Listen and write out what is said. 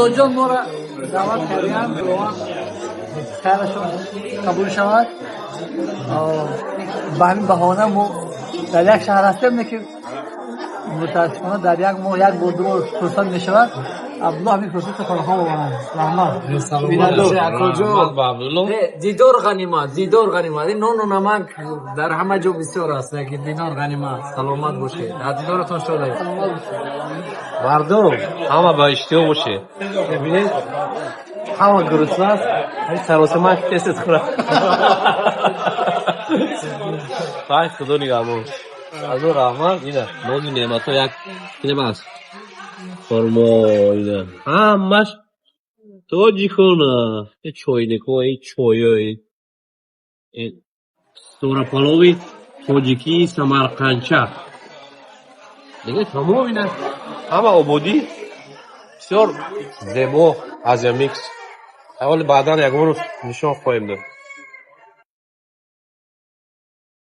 Абдуллоҷон моро даъват карданд, Худованд хайрашон қабул шавад. Ба ҳамин баҳона мо дар як шаҳр ҳастем, лекин мутаассифона дар як моҳ як бор, ду бор фурсат мешавад. Абдулло ҳамин фурсатро фароҳам овард. Раҳмат. Дидор ғанимат, дидор ғанимат. Ин нону намак дар ҳама ҷо бисёр аст, лекин дидор ғанимат. Саломат бошед, аз дидоратон шодем. Мардум ҳама ба иштиҳо бошед. Мебинед, ҳама гурусна аст, ҳамин саросима тез-тез хӯрад. Вай, Худо нигаҳбон. Азо раҳмат. Ина нози неъматҳо, як хлеб аст, хурмо, ина ҳамаш тоҷикона, чойникҳо, чойо, сторапалови тоҷикии самарқандча. Дига тамом, ина ҳама ободӣ, бисёр зебо. Азия Микс. Ҳоли баъдан ягон рӯз нишон хоҳем дод.